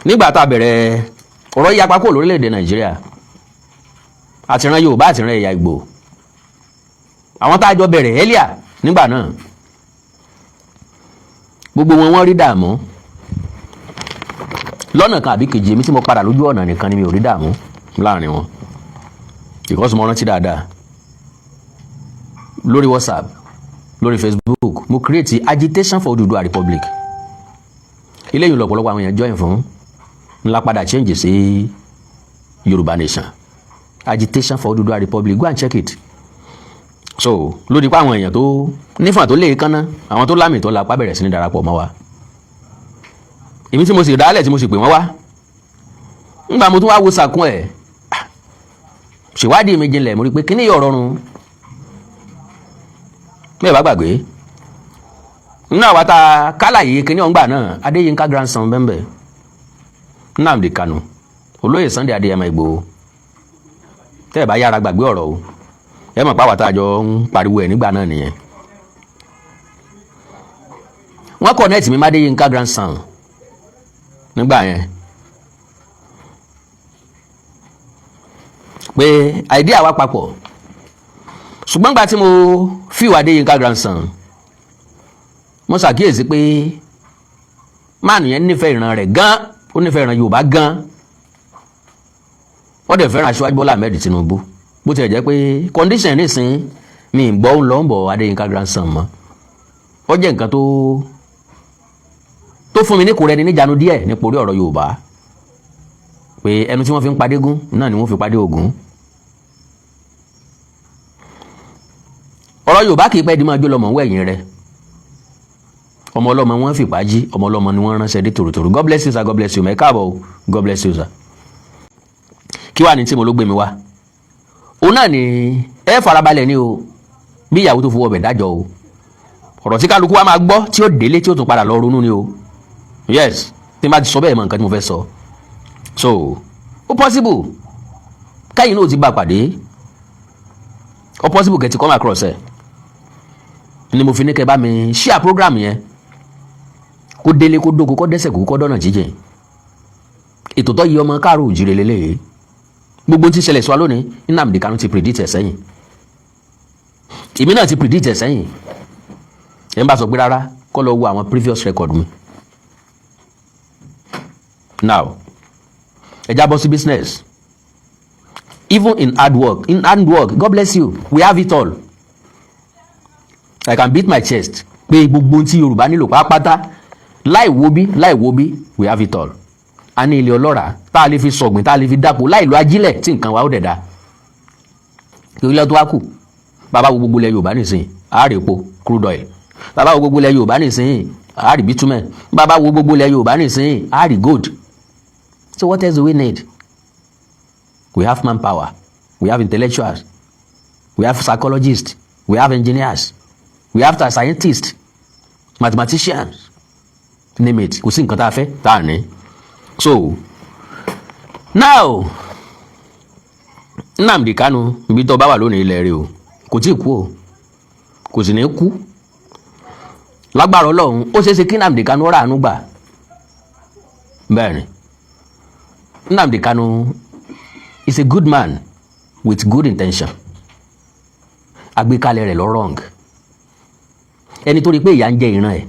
Nígbà tá a bẹ̀rẹ̀ ọ̀rọ̀ yíyapa kúrò lórílẹ̀‐èdè Nàìjíríà, àtìran Yorùbá, àtìran ẹ̀yà Ìgbò, àwọn tá a jọ bẹ̀rẹ̀ earlier nígbà náà, gbogbo wọn, wọ́n rí dààmú lọ́nà kan àbí kejì. Èmi tí mo padà lójú ọ̀nà nìkan ni mi ò rí dààmú láàrin wọn, because mo rántí dáadáa, lórí WhatsApp, lórí Facebook, mo create Agitation for Oduduwa Republic. Eléyìí lọ́pọ̀lọpọ̀ àwọn èèyàn join fún ńlá, padà change sí Yorùbá Nation. Agitation for Oduduwa Republic, go and check it. So lórí pa àwọn èèyàn tó nífọ̀n, tó lè kánná, àwọn tó lámì tó lápá bẹ̀rẹ̀ sí ní darapọ̀ mọ́ wa. Èmi tí mo sì dálẹ̀, tí mo sì pè wọ́n wá, ńgbà mo tún wá wo sàkún ẹ̀, ṣèwádìí mi jinlẹ̀, mo rí i pé kíní yóò rọrùn. Bẹ́ẹ̀ bá gbàgbé nínú àwa tá a kálàyé kíní ọ̀ngbà náà, Adéyínká Grandson bẹ́ẹ̀, Nnamdi Kanu, Olóyè Sunday Adéyẹmọ Ìgbòho. Tẹ́ ẹ̀ bá yára gbàgbé ọ̀rọ̀ o, ẹ mọ̀ pàwọ́ tá a jọ ń pariwo ẹ̀ nígbà náà nìyẹn. Wọ́n connect mi Adéyínká Grandson nígbà yẹn pé idea wa papọ̀, ṣùgbọ́n gba tí mo fíwà Adéyínká Grandson, mo ṣàkíyèsí pé máàlù yẹn nífẹ̀ẹ́ ìran rẹ̀ gan, ó nífẹ̀ẹ́ ìran Yorùbá gan, ó dẹ̀ fẹ́ràn Aṣíwájú Bọ́lá Ahmed Tinubu. Bó tilẹ̀ jẹ́ pé condition nísìn mi ń gbọ́ ń lọ ń bọ̀ Adéyínká Grandson mọ́, ó jẹ́ nǹkan tó fún mi ní kò rẹni níjànú díẹ̀ nípa orí ọ̀rọ̀ Yorùbá, pé ẹnu tí wọ́n fi ń padé gún náà ni wọ́n fi padé Ògún. Ọ̀rọ̀ Yorùbá kì í pẹ́ di máa jó lọ́mọ wẹ̀yìn rẹ̀. Ọmọ ọlọ́mọ wọn fìpá jí, ọmọ ọlọ́mọ ni wọ́n ránṣẹ́ dé tòrótòró. God bless you, sir. God bless you. Mẹ́ káàbọ̀ o. God bless you, sir. Kí wàá ní tí mo ló gbé mi wá? Òun náà ni ẹ farabalẹ̀ ni o, bí ìyàwó tó fowó ọbẹ̀ dájọ́ o. Ọ̀rọ̀ tí kálukú wa máa gbọ́, tí ó délé, tí ó tún padà lọ ronú ni o. Yes, tí n bá ti sọ bẹ́ẹ̀, mọ nǹkan tí mo fẹ́ sọ. So ó possible káyìn náà ti bá a pàdé, ó possible kẹ́ ti come across ẹ̀, ni mo fi ní kẹ́ bá mi share program yẹn, kó délé, kó dóko, kó dẹ́sẹ̀, kó dọ́nà jíjìn. Ètò tó yí ọmọ káàró òjìrè lélẹ́yìí. Gbogbo tí ń ṣẹlẹ̀ sọ lónìí, Nnamdi Kanu ti predict ẹ̀ sẹ́yìn, èmi náà ti predict ẹ̀ sẹ́yìn. Ẹ̀ ń bá sọ pé rárá, kó lọ wo àwọn previous record mi. Now, ẹ já bọ́ sí business. Even in hard work, in hard work, God bless you, we have it all. I can beat my chest pé gbogbo ohun tí Yorùbá nílò pátápátá, láì wo bí, láì wo bí, we have it all. A ní ilẹ̀ ọlọ́ràá tá a lè fi sọ̀gbìn, tá a lè fi dáko láì lo ajílẹ̀, tí nǹkan wa ó dẹ̀ da. Ìrìlẹ̀ tó wá kù, bàbá wo gbogbo ilẹ̀ Yorùbá nìsín, àárẹ̀ epo, crude oil. Bàbá wo gbogbo ilẹ̀ Yorùbá nìsín, àárẹ̀ bitumen. Bàbá wo gbogbo ilẹ̀ Yorùbá nìsín, àárẹ̀ gold. So what else do we need? We have manpower, we have intellectuals, we have psychologists, we have engineers, we have scientists, mathematicians, name it. Kò sí nǹkan tá a fẹ́ tá a ní. So now, Nnamdi Kanu, ibi tó bá wà lónìí, ilẹ̀ rẹ o, kò tí ì kú o, kò sì ní kú lágbára Ọlọ́run. Ó ṣeé ṣe kí Nnamdi Kanu rà àánú gbà. Bẹ́ẹ̀ ni, Nnamdi Kanu is a good man with good intention. Àgbékalẹ̀ rẹ̀ lọ wrong. Ẹni tó rí pé ìyà ń jẹ ìran ẹ̀,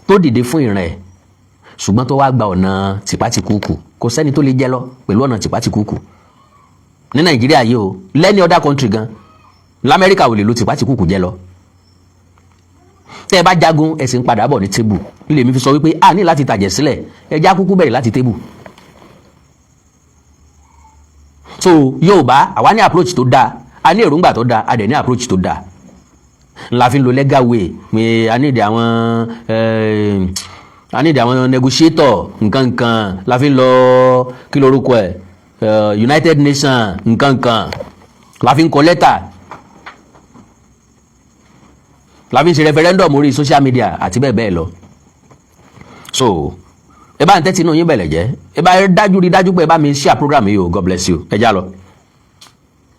tó dìde fún ìran ẹ̀, ṣùgbọ́n tó wá gba ọ̀nà tìpátìkúùkù, kò sẹ́ni tó lè jẹ́ lọ pẹ̀lú ọ̀nà tìpátìkúùkù ní Nàìjíríà yìí o. Lẹ́ni other country gan, lamẹ́ríkà ò lè lo tìpátìkúùkù jẹ́ lọ. Tẹ́ ẹ bá jagun, ẹ sì ń padà bọ̀ ní table. Nílé mi fi sọ wípé a ní láti tàjẹ̀ sílẹ̀, ẹ já kúkú bẹ̀rẹ̀ láti table. So Yorùbá, àwa ní approach tó dáa, a ní èròǹgbà tó dáa, a dẹ̀ ní approach tó dáa la fi ń lo legal way pé a need àwọn negotiator, nǹkan nǹkan la fi ń lọ, kí lorúkọ ẹ̀, United Nations, nǹkan nǹkan la fi ń kọ lẹ́tà, la fi ń ṣe referendum orí social media àti bẹ́ẹ̀ bẹ́ẹ̀ lọ. So ẹ bá ń tẹ́tí inú yín bẹ̀lẹ̀ jẹ́, ẹ bá dájú, rí dájú pé ẹ bá mi share program yìí o. God bless you. Ẹ já lọ.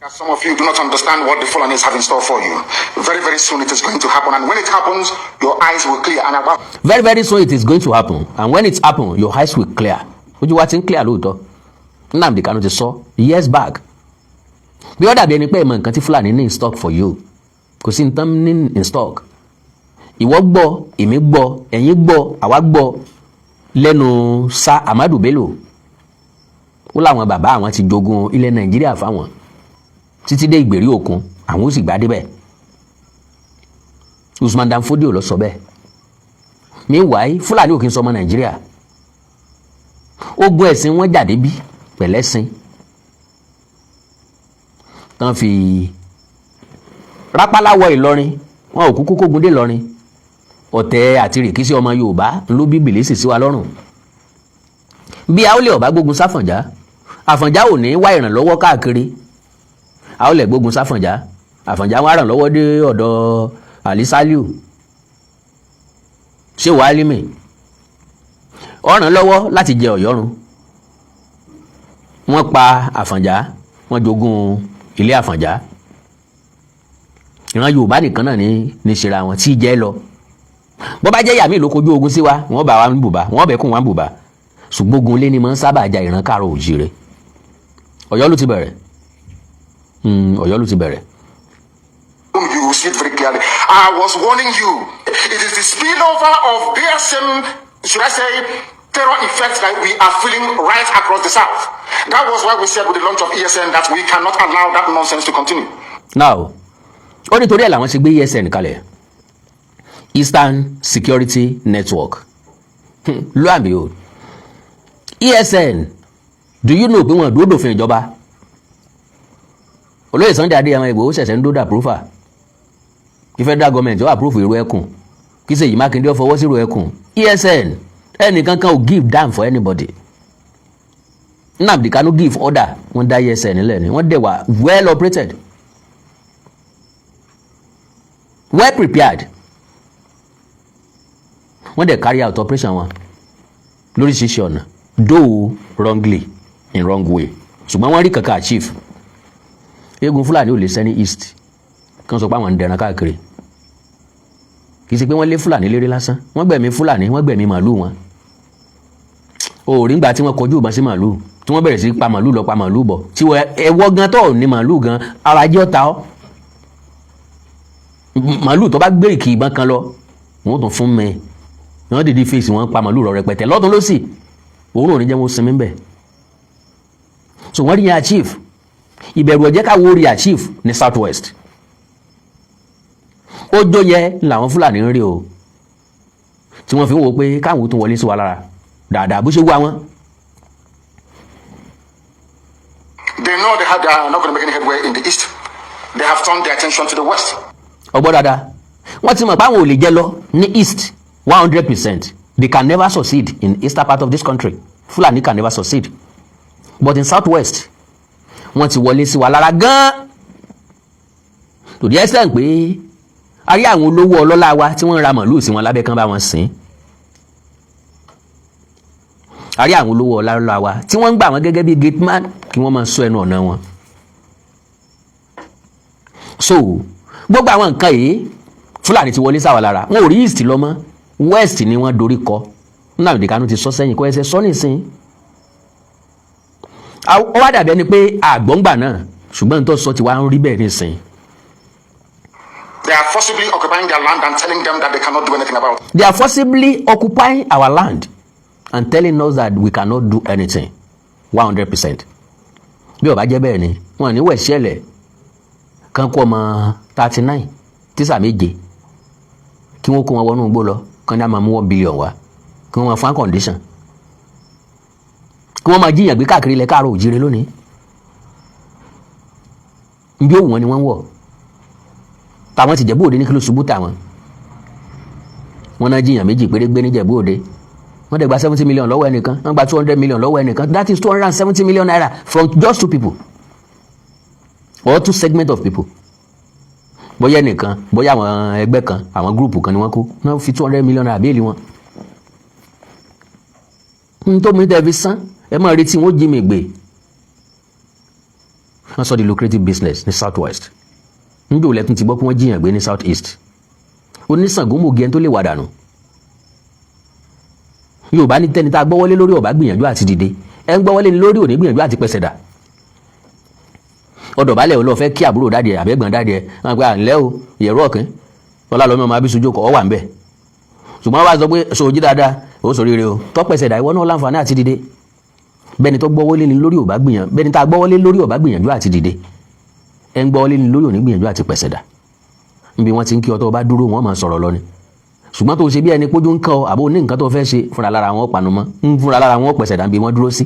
Some of you do not understand what the Fulanis have in store for you. Very, very soon it is going to happen. And when it happens, your eyes will clear. And about Very, very soon it is going to happen, and when it happen, your eyes will clear. Ojú wa ti ń clear lóòótọ́. Nnamdi Kanu ti sọ years back bí ó dàbí ẹni pé ẹ mọ nǹkan tí Fúlàní ní in stock for you. Kò sí nǹkan ní in stock. Ìwọ gbọ́, èmi gbọ́, ẹ̀yin gbọ́, àwa gbọ́ lẹ́nu sa Ahmadu Bello. Ó láwọn bàbá àwọn ti jogun ilẹ̀ Nàìjíríà fáwọn títí dé ìgbèrí òkun, àwọn ó sì gbá débẹ̀. Usman Dan Fodio ló sọ bẹ́ẹ̀. Meanwhile, Fúlàní ò kí ń sọmọ Nàìjíríà. Ogun ẹ̀sìn wọn jáde bí pẹ̀lẹ́sìn tán fi rápálá wọ Ìlọrin. Wọn ò kúkú kógun dé Ìlọrin. Ọ̀tẹ̀ àti rìkísí ọmọ Yorùbá ló bí bìlísì sí wa lọ́rùn. Bí Àwọlẹ̀ ọ̀bá gbógun sáfọ̀njá, Àfọ̀njá ò ní wá ìrànlọ́wọ́ káàkiri. Àwọlẹ̀ gbógun sáfọ̀njá, Àfọ̀njá wá rànlọ́wọ́ dé ọ̀dọ̀ Ali Saliu. Ṣé wàá límì ọ̀ràn lọ́wọ́ láti jẹ Ọ̀yọ́run? Wọ́n pa Àfọ̀njá, wọ́n jogún ilé Àfọ̀njá. Ìran Yorùbá nìkan náà ní ṣera wọn tí jẹ́ lọ. Bó bá jẹ́ yàmí ló kojú ogun sí wa, wọ́n bá wa ń bùbá, wọ́n bẹ̀ kún wa ń bùbá. Ṣùgbọ́n ogun ilé ni mọ̀ ń sábà ja ìran káàrọ̀ òjìrè. Ọ̀yọ́ ló ti bẹ̀rẹ̀. Ọ̀yọ́ ló ti bẹ̀rẹ̀. You will see it very clearly. I was warning you. It is the spillover of their same, should I say, terror effects that we are feeling right across the South. That was why we said with the launch of ESN that we cannot allow that nonsense to continue. Now, ó nítorí ẹ̀ làwọn ṣe gbé ESN kalẹ̀, Eastern Security Network. Lo and behold, ESN, do you know pé wọn dúró dòfin ìjọba? Olóyè Sunday Adéyẹmọ Ìgbòho ṣẹ̀ṣẹ̀ ń dódà approval kí federal government ó approve Ìró Ẹkùn, kí Ṣèyí Mákindé ó fọwọ́ sí Ìró Ẹkùn. ESN, ẹnìkan kan ò give damn for anybody. Nnamdi Kanu give order, wọ́n dá ESN nílẹ̀ ni. Wọ́n dẹ̀ wà well operated, well prepared. Wọ́n dẹ̀ carry out operation wọn lóríṣiríṣi ọ̀nà, though wrongly, in wrong way, ṣùgbọ́n wọ́n rí kankan achieve. Eégún Fúlàní ò lè sẹ́ni east kí wọ́n sọ pé àwọn ń dẹran káàkiri. Kì í ṣe pé wọ́n lé Fúlàní léré lásán. Wọ́n gbẹ̀mí Fúlàní, wọ́n gbẹ̀mí màálù wọn. Òòrí ńgbà tí wọ́n kọjú ìbọn sí màálù, tí wọ́n bẹ̀rẹ̀ sí pa màálù lọ, pa màálù bọ̀, tí wọ́n ẹwọ́ gan tó ní màálù gan ara jẹ́ ọ̀tá ọ́. Màálù tó bá gbé ìkì ìbọn kan lọ, wọ́n tún fún mi. Wọ́n dìde fèsì, wọ́n pa màálù rọ rẹpẹtẹ lọ́tún lọ́sì. Òun ò ní jẹ́ wọ́n sinmi bẹ́ẹ̀. So wọ́n rí yẹn achieve. Ìbẹ̀rù ọ̀jẹ́ káwọ́ rí achieve ní South West. Ó jó yẹ làwọn Fúlàní ń rí o, tí wọ́n fi ń wò pé káwọn tún wọlé sí wa lára dáadáa bó ṣe wú àwọn. They know they are not going to make any headway in the East. They have turned their attention to the West. Ọgbọ́n dáadáa, wọ́n ti mọ̀ pé àwọn ò lè jẹ́ lọ ní East 100%. They can never succeed in eastern part of this country. Fulani can never succeed, but in South West, wọ́n ti wọlé sí wa lára gan-an to the extent pé a rí àwọn olówó ọlọ́lá wa tí wọ́n ń ra màlúù sí wọn lábẹ́ kan bá wọn sìn. A rí àwọn olówó ọlọ́lá wa tí wọ́n ń gbà wọ́n gẹ́gẹ́ bí gate man kí wọ́n máa sọ ẹnu ọ̀nà wọn. So gbogbo àwọn nǹkan yìí, Fúlàní ti wọlé sáwà lára. Wọn ò rí East lọ mọ́, West ni wọ́n dorí kọ. Nnamdi Kanu ti sọ sẹ́yìn, kó ẹsẹ̀ sọ nísìn. Ó wá dàbí ẹni pé àgbọ̀ngbà náà, ṣùgbọ́n nítorí sọ ti wá ń rí bẹ́ẹ̀ nísìn. They are forcibly occupying their land and telling them that they cannot do anything about it. They are forcibly occupying our land and telling us that we cannot do anything 100%. Bí ó bá jẹ́ bẹ́ẹ̀ ni, wọ́n ní wẹ̀ṣẹ̀lẹ̀ kan kó ọmọ 39, tíṣà méje, kí wọ́n kó wọn wọnú igbó lọ, kán ní a máa mú 1 billion wá, kí wọ́n máa fún condition, kí wọ́n máa jíyàn gbé káàkiri ilẹ̀ káàárọ̀ òjíire lónìí. Nbí òwú wọn ni wọ́n ń wọ̀ táwọn ti Jẹ̀bú Òde ní kí ló ṣubú tàwọn. Wọn náà jíyàn méjì péré gbé ní Jẹ̀bú Òde, wọ́n dẹ̀ gba 70 million lọ́wọ́ ẹnìkan, wọ́n gba 200 million lọ́wọ́ ẹnìkan. That is ₦270 million from just two people or two segment of people. Bóyá ẹnìkan, bóyá àwọn ẹgbẹ́ kan, àwọn group kan ni wọ́n kó wọ́n fi ₦200 million bail wọn. N tó mi tẹ́ fi sán, ẹ máa retí wọn ó jí mi gbé. Wọ́n sọ di lucrative business ní South West. Níbi òlẹ́tún ti gbọ́ pé wọ́n jiyàn gbé ní South East? Oníṣàngó mògì ẹni tó lè wà dànù. Yorùbá ní tẹ́ni tá a gbọ́wọ́lé lórí ọ̀bá gbìyànjú àti dìde, ẹ ń gbọ́wọ́lé ní lórí òní gbìyànjú àti pẹ̀sẹ̀dà. Ọ̀dọ̀bálẹ̀ olóò fẹ́ kí àbúrò daddy ẹ̀ àbẹ́gbọ̀n daddy ẹ̀ wọn pe àǹlẹ́ o, ìyẹ̀rọ ọ̀kín ọlálọ́mí ọmọ abísójú kọ̀ ọ wà ń bẹ̀. Ṣùgbọ́n wá sọ pé sòjì dáadáa, ó sọ rere o, tọ́pẹ̀sẹ̀dà, ìwọ náà láǹfààní àti dìde. Bẹ́ni tó gbọ́wọ́lé ní lórí ò bá gbìyànjú, bẹ́ni tá a gbọ́wọ́lé lórí ò bá gbìyànjú àti dìde, ẹ ń gbọ́wọ́lé ní lórí òní gbìyànjú àti pẹ̀sẹ̀dà. Níbi wọ́n ti ń kí ọ, tó bá dúró, wọ́n máa sọ̀rọ̀ lọ ni. Ṣùgbọ́n tó ṣe bí ẹni pójú ń kọ́ ọ àbó ní nǹkan tó fẹ́ ṣe, fúnra lára wọn panu mọ́ ń fúnra lára wọn pẹ̀sẹ̀dà níbi wọ́n dúró sí.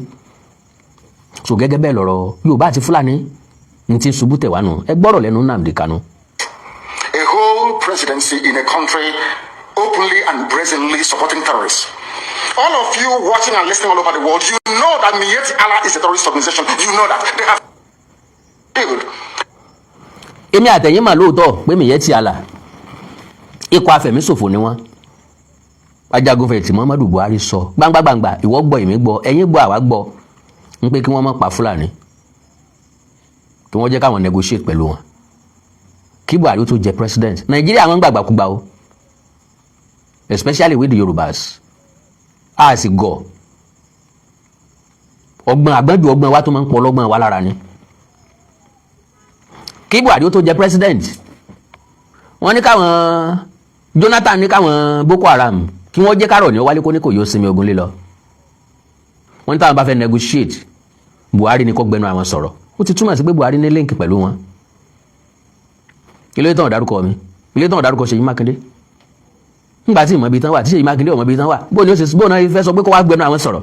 So gẹ́gẹ́ bẹ́ẹ̀ lọ̀rọ̀ Yorùbá àti Fúlàní ní ti ń ṣubú tẹ̀ wá nù. Ẹ gbọ́rọ̀ lẹ́nu Nnamdi Kanu. A whole presidency in a country openly and brazenly supporting terrorists. All of you watching and listening all over the world, you know that Miyetti Allah is a terrorist organization. You know that. They have failed. Èmi àtẹ̀yìn mà lóòótọ́ pé Miyetti Allah, ikọ̀ afẹ̀míṣòfò ni wọ́n. Ajagunfẹ̀yìntì Muhammadu Buhari sọ gbangba-gbangba, ìwọ gbọ́, èmi gbọ́, ẹ̀yin gbọ́, àwa gbọ́, ń pé kí wọ́n má pa Fúlàní, kí wọ́n jẹ́ káwọn negotiate pẹ̀lú wọn kí Buhari ó tó jẹ president. Nàìjíríà, wọn gbàgbàkúgbà o, especially with the Yorùbás. A sì gọ̀ ọgbọ́n àgbọ́njú, ọgbọ́n wa tó máa ń pọ̀ lọ́gbọ́n wa lára ni. Kí Buhari ó tó jẹ president, wọ́n ní káwọn Jonathan ní káwọn Boko Haram kí wọ́n jẹ́ kárọ̀ ní ó wálé, kó ní kò yóò sinmi ogun lílọ. Wọ́n ní táwọn bá fẹ́ negotiate, Buhari ní kó gbẹnu àwọn sọ̀rọ̀. Ó ti túmọ̀ sí pé Buhari ní link pẹ̀lú wọn. Ilé tán dárúkọ mi, ilé tán dárúkọ Ṣèyí Mákindé ńgbà tí ìmọ̀ ibi tán wà, tí Ṣèyí Mákindé ọmọ ibi tán wà, bó ni ó ṣe bó náà fẹ́ sọ pé kó wá gbẹnu àwọn sọ̀rọ̀?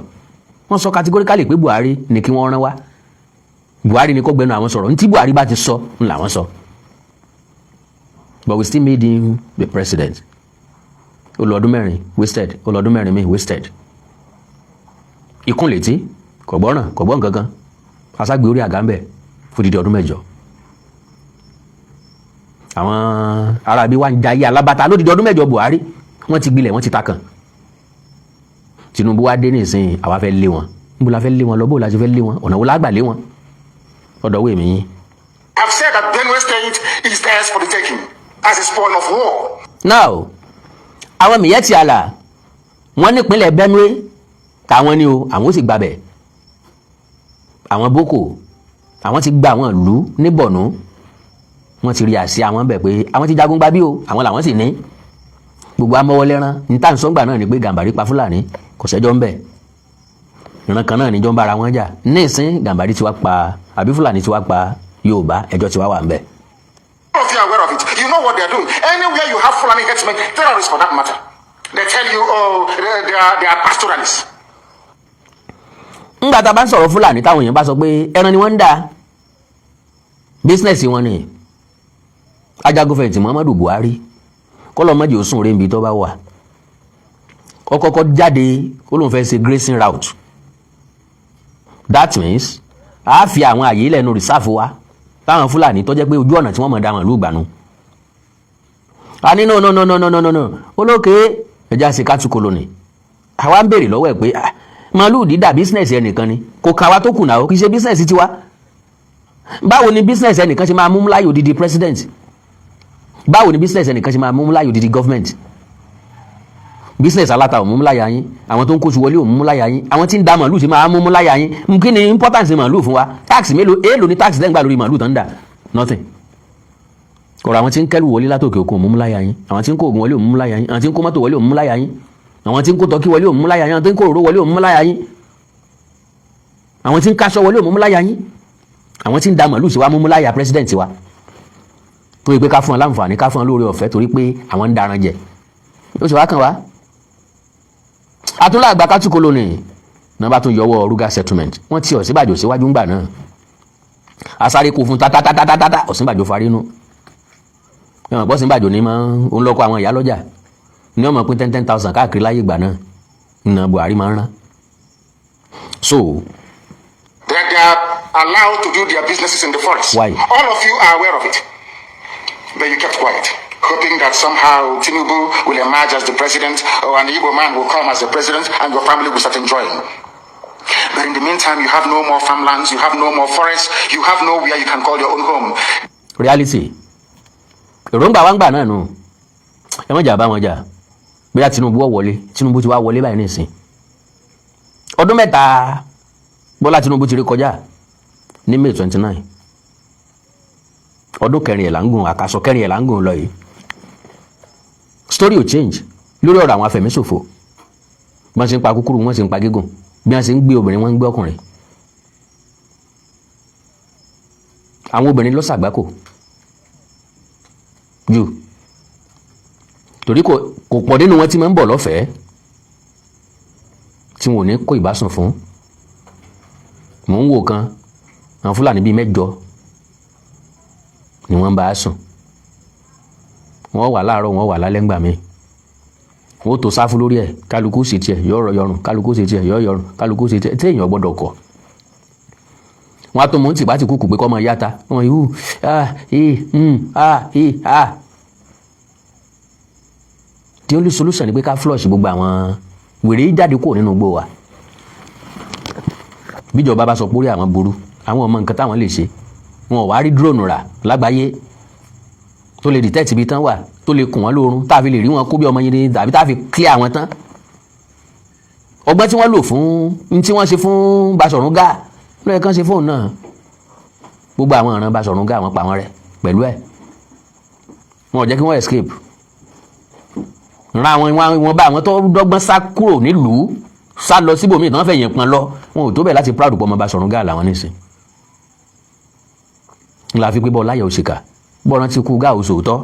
Wọ́n sọ categorically pé Buhari ní kí wọ́n rán wá, Buhari ní kó gbẹnu àwọn sọ̀rọ̀. Ntí Buhari bá ti sọ ń làwọn sọ. But we still made him the president. Ó lọ ọdún 4, wasted. Ó lọ ọdún 4 mi, wasted. Ikún létí kò gbọ́ràn, kò gbọ́ nǹkan kan. Aságbé orí àga ń bẹ̀ fódìdí ọdún 8. Àwọn aráabí wa ń jayé alábàtà lódìdí ọdún 8 Buhari. Wọ́n ti gbilẹ̀, wọ́n ti ta kàn. Tinubu wá dé nísìnyí, àwa fẹ́ lé wọn. Níbo la fẹ́ lé wọn lọ? Bó la ṣe fẹ́ lé wọn? Ọ̀nà wo la gbà lé wọn? Ọ̀dọ̀ wo èmi yín. I've said that Benue State is theirs for the taking as a spoil of war. Now, àwọn Miyetti Allah, wọ́n nípínlẹ̀ Benue táwọn ni o, àwọn ó sì gbabẹ̀. Àwọn Boko, àwọn ti gba àwọn ìlú ní Borno, wọ́n ti rí àsíá àwọn bẹ̀ pé àwọn ti jagun gba bí o, àwọn làwọn sì ní gbogbo amọ́wọ́lẹ́rán. Ní tá à ń sọ́ngbà náà ni pé Gàmbàrí pa Fúlàní, kò sẹ́jọ́ ń bẹ̀. Ìran kan náà níjọ́ ń bára wọn jà. Nísìn Gàmbàrí ti wá pa àbí Fúlàní ti wá pa Yorùbá, ẹjọ́ ti wá wà ń bẹ̀. All of you are aware of it. You know what they are doing. Anywhere you have Fulani herdsmen, terrorists for that matter, they tell you, oh, they are pastoralists. Ńgbà tá a bá ń sọ̀rọ̀ Fúlàní, táwọn èèyàn bá sọ pé ẹran ni wọ́n ń dà, business wọn ni. Ajagunfẹ̀yìntì Muhammadu Buhari, kọ́lọ́mọ́jì ó sùn rẹ̀ níbi tó bá wà, ó kọ́kọ́ jáde, ó lóun fẹ́ ṣe grazing route. That means a fi àwọn àyè ilẹ̀ nu reserve wa táwọn Fúlàní tó jẹ́ pé ojú ọ̀nà tí wọ́n mọ̀ dá wọn ìlú ìgbànú. A ní no, no, no, no, no, no, no, no, olókè ẹja ṣe cattle colony. Àwa ń béèrè lọ́wọ́ ẹ̀ pé ah, màálù dídà business ẹnìkan ni, kò kà wá tó kùnà o, kì í ṣe business tiwa. Báwo ni business ẹnìkan ṣe máa mú láyò odidi president? Báwo ni business ẹnìkan ṣe máa mú láyò odidi government? Business aláta ò mú láyà yín, àwọn tó ń kóṣù wọlé ò mú láyà yín, àwọn tí ń da màálù ṣe máa mú láyà yín? Kí ni importance màálù fún wa? Tax mélòó, èèlò ni tax tẹ́ ń gbà lórí màálù tó ń dà? Nothing. Ọ̀rọ̀ àwọn tí ń kẹ́rù wọlé látòkè òkun ò mú láyà yín, àwọn tí ń kó oògùn wọlé ò mú láyà yín, àwọn tí ń kó mọ́tò wọlé ò mú láyà yín, àwọn tí ń kó turkey wọlé ò mú láyà yín, àwọn tí ń kó òróró wọlé ò mú láyà yín, àwọn tí ń káṣọ wọlé ò mú láyà yín. Àwọn tí ń da màálù sí wa mú láyà president wa, torí pé ká fún wọn láǹfààní, ká fún wọn lóore ọ̀fẹ́, torí pé àwọn ń daran jẹ, ó sì wá kàn wá. Àtúnlá àgbà cattle colony náà bá tún yọwọ́ ruga settlement, wọ́n ti Ọ̀ṣínbàjò síwájú ńgbà náà. Asáré kó fún tátátátátá, Ọ̀ṣínbàjò farínú. Ẹ̀wọ̀n pọ̀ Ọ̀ṣínbàjò ní máa ń lọ́kọ́ àwọn ìyá lọ́jà ní ọmọ pín 10,000 káàkiri láyé ìgbà náà ní Buhari máa ń rán so. They are allowed to do their businesses in the forest. Why? All of you are aware of it. But you kept quiet, hoping that somehow Tinubu will emerge as the president or an Igbo man will come as the president and your family will start enjoying. But in the meantime, you have no more farmlands, you have no more forests, you have nowhere you can call your own home. Reality, èròǹgbà wa ń gbà náà nù. Ẹ má jà bá wọn jà, bóyá Tinubu ó wọlé. Tinubu ti wá wọlé báyìí nísìn. Ọdún 3 Bọ́lá Tinubu ti rí kọjá ní May 29. Ọdún kẹrin ẹ̀ là ń gùn, àkàsọ̀ kẹrin ẹ̀ là ń gùn lọ yìí. Story ò change lórí ọ̀rọ̀ àwọn afẹ̀míṣòfò. Bí wọ́n ṣe ń pa kúkúrú, wọ́n ṣe ń pa gígùn. Bí wọ́n ṣe ń gbé obìnrin, wọ́n ń gbé ọkùnrin. Àwọn obìnrin ló ṣàgbákò jù, torí kò pọ̀ nínú wọn tí máa ń bọ̀ lọ́fẹ̀ẹ́ tí wọn ò ní kó ìbásùn fún. Mò ń wò kan, àwọn Fúlàní bíi mẹ́jọ ni wọ́n ń bá a sùn. Wọ́n wà láàárọ̀, wọ́n wà lálẹ́ ńgbà míì. Wọ́n tó sáfù lórí ẹ̀, kálukú sì tiẹ̀ yọ̀ yọrùn, kálukú sì tiẹ̀ yọ̀ yọrùn, kálukú sì tiẹ̀ tí èèyàn gbọ́dọ̀ kọ̀. Wọ́n á tó mọ̀ ní tìpá tì kúkú pé kọ́ máa yáta wọ́n yìí ah ee ah ee ah. The only solution ni pé ká flush gbogbo àwọn wèrè jáde kúrò nínú igbó wa. Bíjọba bá sọ pé orí àwọn burú, àwọn ọmọ nǹkan táwọn lè ṣe, wọn ò wá rí drone rà lágbàáyé tó lè detect ibi tán wà, tó lè kùn wọ́n lóorun, tá a fi lè rí wọn kó bí ọmọ yẹn ní, tàbí tá a fi clear wọn tán. Ọgbọ́n tí wọ́n lò fún ní tí wọ́n ṣe fún Basọ̀rún Gáà lóye kán ṣe fóun náà. Gbogbo àwọn ìran Basọ̀rún Gáà, wọ́n pa wọ́n rẹ́ pẹ̀lú ẹ̀. Wọn ò jẹ́ kí wọ́n escape. Ran àwọn wọn bá àwọn tó dọ́gbọ́n sá kúrò nílùú, sá lọ síbòmíì tí wọ́n fẹ̀yìn pọn lọ, wọn ò tó bẹ̀ láti proud pọ̀ ọmọ Basọ̀rún Gáà làwọn nísìn. Ńlá fi pé bọ́ láyà òṣìkà bọ́ rántí kú Gáà òṣòótọ́.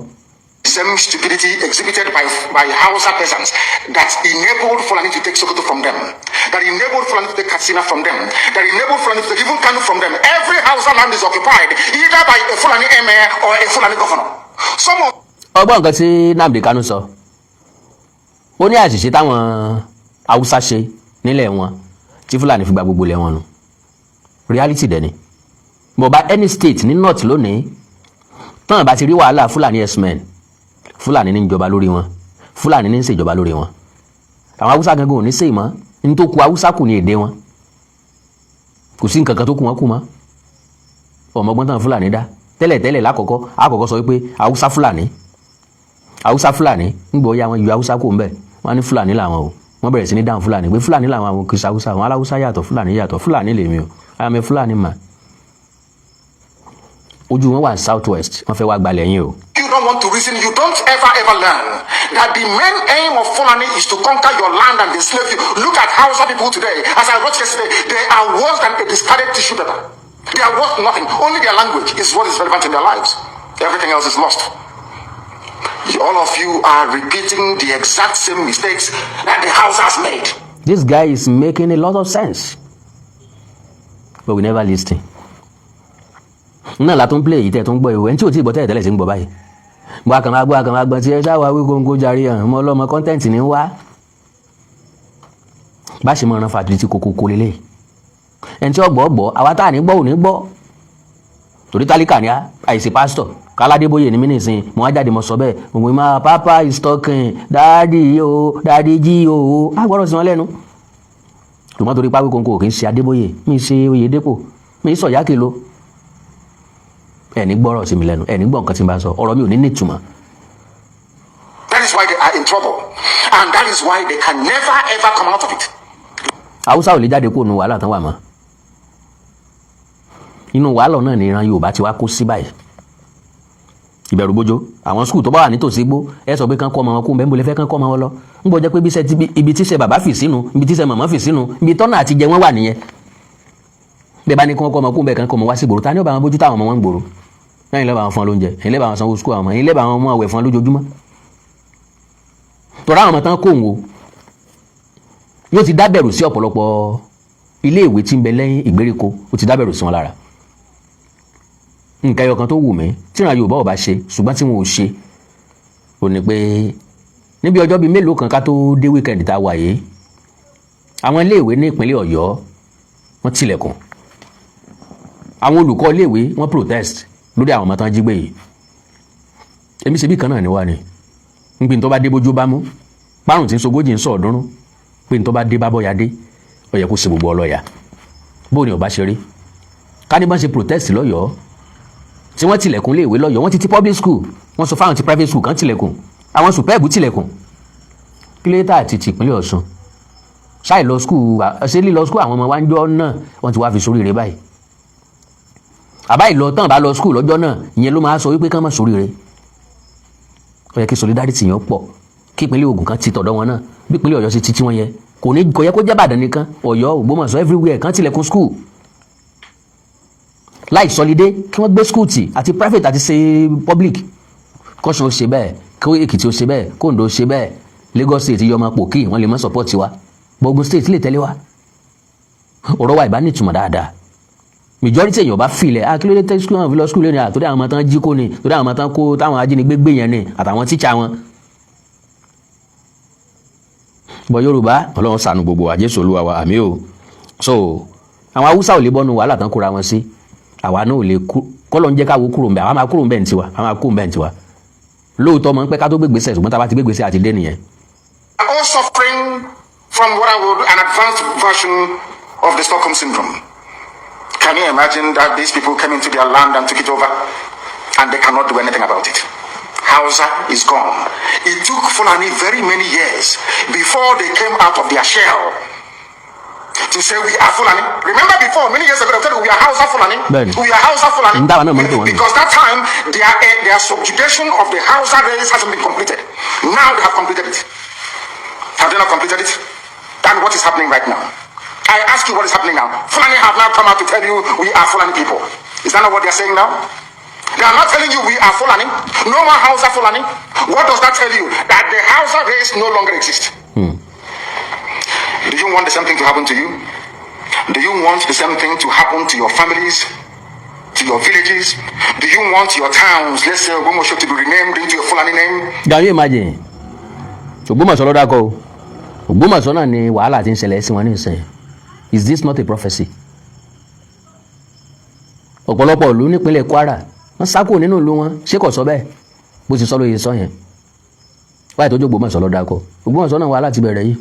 Same stupidity exhibited by Hausa peasants that enabled Fulani to take Sokoto from them, that enabled Fulani to take Katsina from them, that enabled Fulani to take even Kano from them. Every Hausa land is occupied either by a Fulani emir or a Fulani governor. Some of Ọgbọ́n nǹkan tí Nnamdi Kanu sọ, ó ní àṣìṣe táwọn Haúsá ṣe nílẹ̀ wọn tí Fúlàní fi gba gbogbo ilẹ̀ wọn nù. Reality dẹ̀ ni. Bó bá any state ní north lónìí tán, bá ti rí wàhálà Fúlàní herdsmen, Fúlàní ní ìjọba lórí wọn, Fúlàní ní ń ṣèjọba lórí wọn. Àwọn Haúsá gangan ò ní sèé mọ́. Ní tó ku Haúsá kù ní èdè wọn, kò sí nǹkan kan tó kù wọ́n kù mọ́. Ọmọgbọ́n tán Fúlàní dá tẹ́lẹ̀tẹ́lẹ̀ lákọ̀ọ́kọ́ àkọ́kọ́ sọ wípé Haúsá Fúlàní, Haúsá Fúlàní ń gbọ́ ya, wọn yọ Haúsá kò ń bẹ̀, wọ́n ní Fúlàní làwọn o. Wọ́n bẹ̀rẹ̀ sí ní dáhùn Fúlàní pé Fúlàní làwọn, àwọn kìí Haúsá, àwọn aláwúsá yàtọ̀, Fúlàní yàtọ̀. Fúlàní lèmi o, àmì Fúlàní mà ojú wọn wà south west, wọ́n fẹ́ wá gbalẹ̀ yín o. You don't want to reason, you don't ever ever learn that the main aim of Fulani is to conquer your land and enslave you. Look at Hausa people today. As I wrote yesterday, they are worse than a discarded tissue paper. They are worth nothing. Only their language is what is relevant in their lives. Everything else is lost. All of you are repeating the exact same mistakes that the Hausas made. This guy is making a lot of sense, but we never listen. Náà la tún play èyí tẹ́ tó ń gbọ́ ìwé. Ẹni tí ò tí ì gbọ́ tẹ́lẹ̀ tẹ́lẹ̀ sí ń gbọ́ báyìí. Bọ́ àkànmá gbọ́, àkànmá gbọ́ tí ẹ ṣáà wí kóńkó jarí hàn ọmọ ọlọ́mọ content ní wá. Bá ṣe mọ̀ ọ́n fàtìrì tí kòkó kó lélẹ̀, ẹni tí ó gbọ́ gbọ́, àwa tá à ní gbọ́ ò ní gbọ́, torí tálíkà ni àìsí pásítọ̀ káládébóyè ní mínísìn. Mo wá jáde, mo sọ bẹ́ẹ̀ gbogbo ìmọ̀. Papa is talking, daddy o, daddy jí o, á gbọ́dọ̀ sí wọn lẹ́nu. Tòmọ́ torí pápẹ́ kóńkó kì í ṣe Adébóyè, mi ṣe Oyèdépò, mi sọ Yákèlò. Ẹ̀ ní gbọ́rọ̀ sí mi lẹ́nu, ẹ̀ ní gbọ́ nǹkan tí n bá sọ, ọ̀rọ̀ mi ò ní nítumọ̀. That is why they are in trouble. And that is why they can never ever come out of it. Haúsá ò lè jáde kó nu wàhálà tán wà mọ́. Inú wàhálà náà ni ìran Yorùbá ti wá kó sí báyìí. Ìbẹ̀rù bójó. Àwọn school tó bá wà nítòsí igbó, ẹ sọ pé kán kọ́ ọmọ wọn kó mbẹ́. Ń bolẹ̀ fẹ́ kán kọ́ ọmọ wọn lọ? Ń bọ̀ jẹ́ pé ibi tíṣẹ́ bàbá fì sínú, ibi tíṣẹ́ màmá fì sínú, ibi tọ́nà àti jẹ wọ́n wà nìyẹn. Bẹ́ẹ̀ bá ní kí wọ́n kọ́ ọmọ kó mbẹ́, kán kọ́ ọmọ wá sí gbòòrò, ta ni ó bá wọn bójú táwọn ọmọ wọn ń gbòòrò? Lẹ́yìn lẹ́bàá wọn fún ọ lóúnjẹ, ẹ̀yìn lẹ́bàá wọn sanwó school àwọn ọmọ, ẹ̀yìn lẹ́bàá wọn mú àwẹ̀ fún ọ lójoojúmọ́. Tọ́ra àwọn ọmọ tán kó òun o, yóò ti dábẹ̀rù sí ọ̀pọ̀lọpọ̀ iléèwé tí ń bẹ lẹ́yìn ìgbèríko, ó ti dábẹ̀rù sí wọn lára. Nǹkan ẹyọ kan tó wù mí tí ìran Yorùbá ò bá ṣe, ṣùgbọ́n tí wọn ò ṣe, ò ní pé níbi ọjọ́ bíi mélòó kan ká tó dé weekend tá a wà yìí, àwọn iléèwé ní ìpínlẹ̀ Ọ̀yọ́, wọ́n tilẹ̀kùn. Àwọn olùkọ́ iléèwé, wọ́n protest lórí àwọn ọmọ tán jí gbé yìí. Èmi ṣe bí kan náà ni wá ni ń pin tó bá dé bójú bá mú márùn tí ń sogójì ń sọ ọ̀ọ́dúnrún pé ní tó bá dé bá bọ́ya dé, ó yẹ kó ṣe gbogbo ọlọ́yà. Bóun ni ọba ṣe rí ká ní bá ṣe protest lọ́yọ̀ọ́ tí wọ́n tilẹ̀kùn léèwé lọ́yọ̀ọ́, wọ́n ti ti public school, wọ́n sọ fáwọn ti private school kan tilẹ̀kùn, àwọn SUBEB tilẹ̀kùn, kílẹ̀tà àti tìpínlẹ̀ Ọ̀ṣun. Ṣáì lọ school, ṣé lílọ school àwọn ọmọ wa ń jọ náà wọ́n ti wá fi sóríire báyìí? Àbá ìlọ tán bá lọ school lọ́jọ́ náà, ìyẹn ló máa sọ wípé kán má sóríire. Ó yẹ kí solidarity yẹn pọ̀, kí ìpínlẹ̀ Ògùn kan ti tọ̀dọ̀ wọn náà bí ìpínlẹ̀ Ọ̀yọ́ ṣe ti tí wọ́n yẹ. Kò ní kò yẹ kó jẹ́ Ìbàdàn nìkan, Ọ̀yọ́, Ògbómọ̀ṣọ́, everywhere kan tilẹ̀kùn school láì sọlidé, kí wọ́n gbé school tì, àti private àti ṣe public. Kọ́sùn ó ṣe bẹ́ẹ̀, kó Èkìtì ó ṣe bẹ́ẹ̀, kóńdó ó ṣe bẹ́ẹ̀. Lagos State yọ ọmọ pòkì, wọ́n lè mọ́ support wa. Ogun State lè tẹ̀lé wa. Ọ̀rọ̀ wa ìbá nítumọ̀ dáadáa, majority èèyàn bá filẹ̀. Ah, kí ló dé tẹ́ school náà fi lọ school lónìí? Àtòrí àwọn ọmọ tán jí kó ni, torí àwọn ọmọ tán kó táwọn ajínigbé gbé yẹn ni, àtàwọn tíṣà wọn. Bọ̀ Yorùbá, Ọlọ́run ṣàánú gbogbo wa. Jésù Olúwa wa, àmín o. So àwọn Haúsá ò lè bọ́nu wàhálà tán kóra wọn sí. Àwa náà ò lè kú. Kọ́lọ́ ń jẹ́ káwo kúrò ń bẹ̀. Àwa máa kúrò ń bẹ̀ ń tiwa, àwa máa kúrò ń bẹ̀ ń tiwa. Lóòótọ́ mọ̀ ń pẹ́ ká tó gbégbèsè, ṣùgbọ́n tá a bá ti gbégbèsè àti dé nìyẹn. All suffering from what I would an advanced version of the Stockholm syndrome. Can you imagine that these people came into their land and took it over and they cannot do anything about it? Hausa is gone. It took Fulani very many years before they came out of their shell to say we are Fulani. Remember before, many years ago, they said we are Hausa Fulani. Bẹ́ẹ̀ni. We are Hausa Fulani. N táwa náà mọ̀ ń pè wọ́n nù. Because that time, their subjugation of the Hausa race hasn't been completed. Now they have completed it. Have they not completed it? And what is happening right now? I ask you, what is happening now? Fulani have now come out to tell you we are Fulani people. Is that not what they are saying now? They are not telling you we are Fulani. No more Hausa Fulani. What does that tell you? That the Hausa race no longer exists. Do you want the same thing to happen to you? Do you want the same thing to happen to your families? To your villages? Do you want your towns, let's say Ogbomoso, to be renamed into a Fulani name? Can you imagine? Ògbómọ̀ṣọ́ ló dákọ̀ o. Ògbómọ̀ṣọ́ náà ni wàhálà ti ń ṣẹlẹ̀ sí wọn nísìnyí. Is this not a prophecy? Ọ̀pọ̀lọpọ̀ ìlú nípínlẹ̀ Kwara, wọ́n sá kúrò nínú ìlú wọn. Ṣé kò sọ bẹ́ẹ̀? Bó ti sọ lóye sọ yẹn wáyé tó jó. Ògbómọ̀ṣọ́ ló dákọ̀. Ògbómọ̀ṣọ́ náà wàhálà ti bẹ̀rẹ̀ yìí.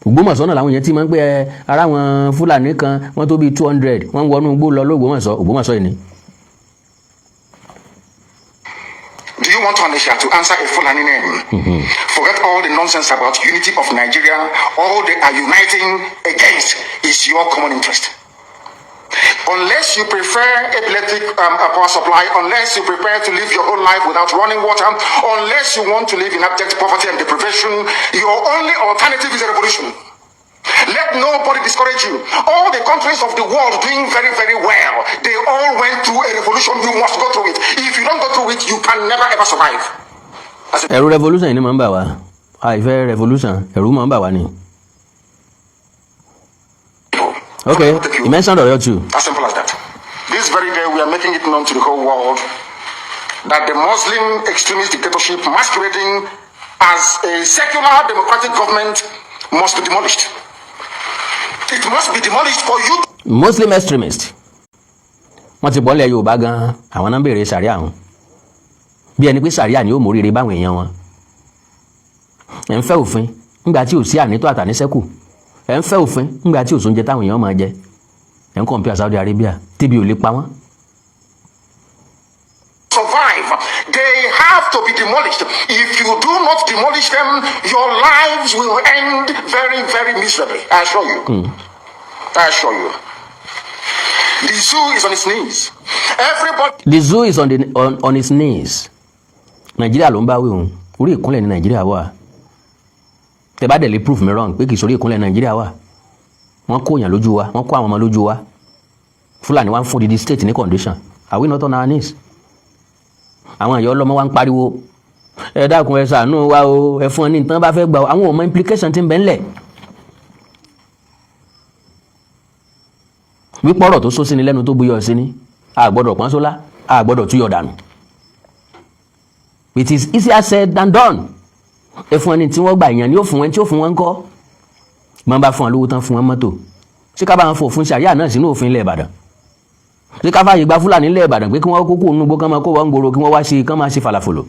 Ògbómọ̀ṣọ́ náà làwọn yẹn ti máa ń pẹ́ ẹ ara wọn. Fúlàní kan, wọ́n tó bíi 200, wọ́n ń wọnú igbó lọ lÓgbómọ̀ṣọ́. Ògbómọ̀ṣọ́ yìí ni. Do you want Onitsha to answer a Fulani name? Forget all the nonsense about unity of Nigeria. All they are uniting against is your common interest. Unless you prefer epileptic power supply, unless you prepare to live your whole life without running water, unless you want to live in abject poverty and deprivation, your only alternative is a revolution. Let nobody discourage you. All the countries of the world doing very, very well, they all went through a revolution. You must go through it. If you don't go through it, you can never ever survive. As a Ẹ̀rù revolution yìí ni máa ń bà wá. Àìfẹ́ revolution, ẹ̀rù máa ń bà wá ni. People. Okay, Take you. You mentioned Ọ̀yọ́ too. As simple as that. This very day, we are making it known to the whole world that the Muslim extremist dictatorship masquerading as a secular democratic government must be demolished. It must be demolished for you Muslim extremist, wọ́n ti bọ́lẹ̀ Yorùbá gan-an. Àwọn náà ń béèrè sàríà wọn bí ẹni pé sàríà ni ó móríire báwọn èèyàn wọn. Ẹ̀ ń fẹ́ òfin nígbà tí ò sí ànító àtàníṣẹ́kù. Ẹ̀ ń fẹ́ òfin nígbà tí ò sóúnjẹ táwọn èèyàn máa jẹ. Ẹ̀ ń compare Saudi Arabia tébi ò lè pa wọ́n. Survive. They have to be demolished. If you do not demolish them, your lives will end very, very miserably. I assure you. I assure you. The zoo is on its knees. Everybody The zoo is on its knees. Nàìjíríà ló ń bá wí òun. Orí ìkúnlẹ̀ ní Nàìjíríà wà. Tẹ bá dẹ̀ lè prove me wrong pé kì í sórí ìkúnlẹ̀ Nàìjíríà wà. Wọ́n kó èèyàn lójú wa, wọ́n kó àwọn ọmọ lójú wa. Fúlàní wa ń fún odidi state ní condition. Are we not on our knees? Àwọn ẹ̀yọ́ ọlọ́mọ wa ń pariwo, "Ẹ dákun, ẹ ṣàánú wa o, ẹ fún ọ ní nǹkan bá fẹ́ gbà o." Àwọn ò mọ implication tí ń bẹ ńlẹ̀ wípé ọ̀rọ̀ tó sọ sí ni lẹ́nu tó buyọ̀ sí ni, a gbọ́dọ̀ pọ́n sólá, a gbọ́dọ̀ túyọ̀ dànù. It is easier said than done. Ẹ fún ẹni tí wọ́n gbà, èèyàn ni ó fún wọn, tí ó fún wọn ń kọ́ mọ́ bá fún wọn lówó tán, fún wọn mọ́tò. Ṣé ká bá wọn fò fún sàríà náà sínú òfin ilẹ̀ Ìbàdàn? Ṣé ká fààyè gba Fúlàní ilẹ̀ Ìbàdàn pé kí wọ́n kókó nínú igbó, kán máa kó wọn gbòòrò, kí wọ́n wá ṣe, kán máa ṣe falafolo?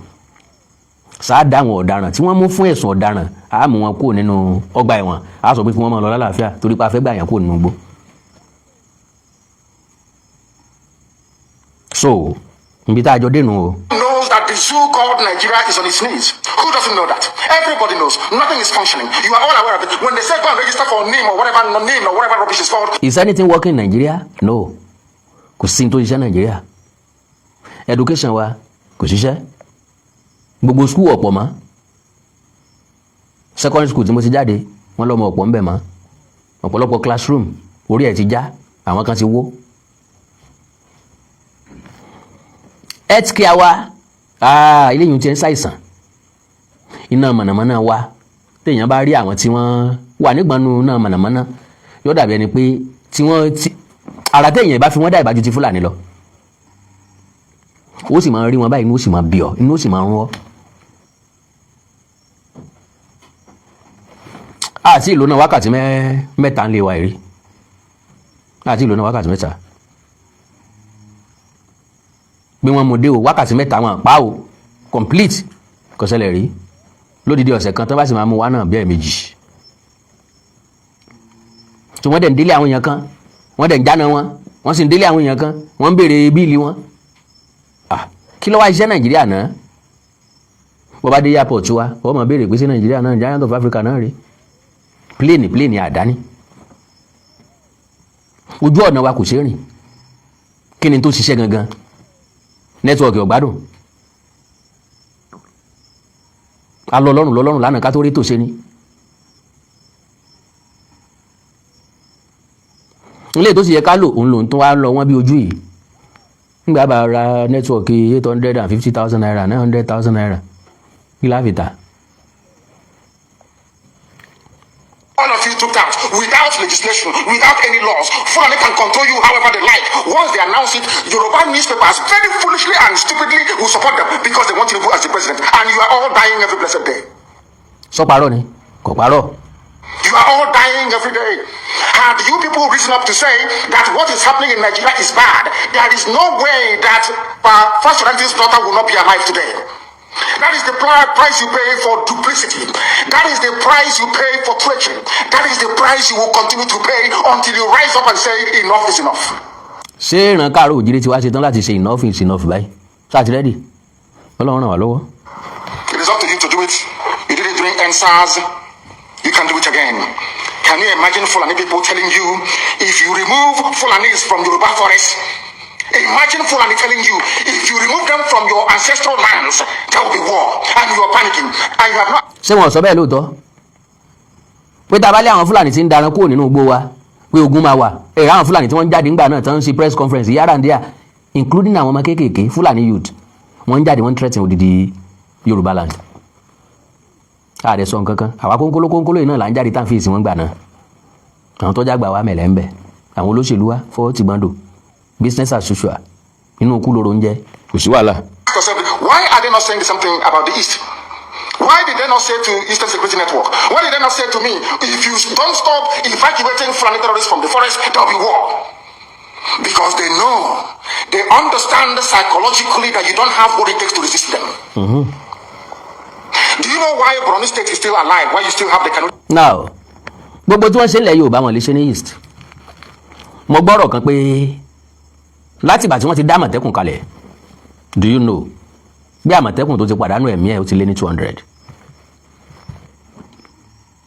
Sáà dá àwọn ọ̀daràn tí wọ́n mú fún ẹ̀sùn ọ̀daràn, á mú wọn kúrò nínú ọgbà ẹ̀wọ̀n, á sọ pé kí wọ́n máa lọ lálàáfíà torí pé a fẹ́ gbà yàn kúrò nínú igbó. So ibi tá a jọ dénú o. Knows that the zoo called Nigeria is on its knees? Who doesn't know that? Everybody knows. Nothing is functioning. You are all aware of it. When they say go and register for NIN or whatever, NIN or whatever rubbish is called, Is anything working in Nigeria? No, kò sí ní tó ṣiṣẹ́ Nàìjíríà. Education wa kò ṣiṣẹ́. Gbogbo school ọ̀pọ̀ mọ́. Secondary school tí mo ti jáde, wọ́n lọ́mọ ọ̀pọ̀ ń bẹ̀ mọ́. Ọ̀pọ̀lọpọ̀ classroom, orí ẹ̀ ti já, àwọn kan ti wó. Health care wa, ah, ilé yìí ti ń ṣàìsàn. Iná mọ̀nàmọ́ná wa, téèyàn bá rí àwọn tí wọ́n wà nígbànú iná mọ̀nàmọ́ná, yóò dàbí ẹni pé tí wọ́n ti ara téèyàn bá fi wọ́n dá ìbájú ti Fúlàní lọ. Ó sì máa rí wọn báyìí, inú ó sì máa bí ọ, inú ó sì máa rún ọ. Àti ìlú náà wákàtí 3 ń lé wa ìrí àti ìlú náà wákàtí 3 bí wọ́n mú dé o, wákàtí 3 wọn pa o, complete, kò ṣẹlẹ̀ rí lódìdí ọ̀sẹ̀ kan. Tó bá sì máa mú wa náà bí ẹ̀ẹ̀mejì tí wọ́n dẹ̀ ń délé àwọn èèyàn kan, wọ́n dẹ̀ ń jáná wọn, wọ́n sì ń délé àwọn èèyàn kan, wọ́n ń béèrè bill wọn. Ah, kí ló wá iṣẹ́ Nàìjíríà náà? Bó bá dé airport wa, wọ́n máa béèrè pé sí Nàìjíríà náà, giant of Africa náà rí plane, plane àdáni. Ojú ọ̀nà wa kò ṣeé rìn. Kí ni tó ṣiṣẹ́ gangan? Network ò gbádùn. A lọ lọ́rùn lọ́lọ́rùn lánàá ká tó rí tòṣe ni. Ilé tó sì yẹ ká lò, òun lòun tó wá lọ wọ́n bí ojú yìí. Nígbà bá ra network ₦850,000, ₦900,000, kí la fi tà? All of you took out without legislation, without any laws. Fulani can control you however they like. Once they announce it, Yoruba newspapers very foolishly and stupidly will support them because they want Tinubu as the president. And you are all dying every blessed day. Sọ parọ́ ni? Kò parọ́. You are all dying every day. Had you people risen up to say that what is happening in Nigeria is bad, there is no way that Fasoranti's daughter will not be alive today. That is the price you pay for duplicity. That is the price you pay for treachery. That is the price you will continue to pay until you rise up and say enough is enough. Ṣé ìran káàárọ̀ òjìrì tí wàá ṣe tán láti ṣe enough is enough báyìí? Ṣáà ti ready? Ọlọ́run ràn wá lọ́wọ́. It is up to you to do it. You did it during EndSARS. You can do it again. Can you imagine Fulani people telling you if you remove Fulanis from Yoruba forest? Imagine Fulani telling you if you remove them from your ancestral lands, there will be war, and you are panicking, and you have not. Ṣé wọn sọ bẹ́ẹ̀ lóòótọ́ pé tá a bá lé àwọn Fúlàní tí ń daran kúrò nínú igbó wa pé ogun máa wà? Ẹ̀rọ àwọn Fúlàní tí wọ́n ń jáde ńgbà náà, tí wọ́n ń ṣe press conference yàrá ń díà, including àwọn ọmọ kéékèèké Fúlàní youth, wọ́n ń jáde, wọ́n ń threaten odidi Yorùbá land. Àdẹ sọ nǹkan kan. Àwa kónkóló kónkóló yìí náà là ń jáde tá à ń fèsì wọn gbà náà. Àwọn tọ́jà gbà wá mẹ̀lẹ́ ń bẹ̀, àwọn olóṣèlú wa fọwọ́ ti gbọ́ndò, business as usual, inú kú lóró ń jẹ, kò sí wàhálà. Why are they not saying something about the East? Why did they not say to Eastern Security Network? Why did they not say to me, if you don't stop evacuating Fulani terrorists from the forest, there will be war? Because they know, they understand psychologically that you don't have what it takes to resist them. Do you know why Borno State is still alive? Why you still have the Kanuri? Now, gbogbo tí wọ́n ṣe ń lẹ̀ Yorùbá, wọn lè ṣe ní East. Mo gbọ́rọ̀ kan pé látìgbà tí wọ́n ti dá Àmọ̀tẹ́kùn kalẹ̀, do you know bí Àmọ̀tẹ́kùn tó ti pàdánù ẹ̀mí ẹ̀, ó ti lé ní 200?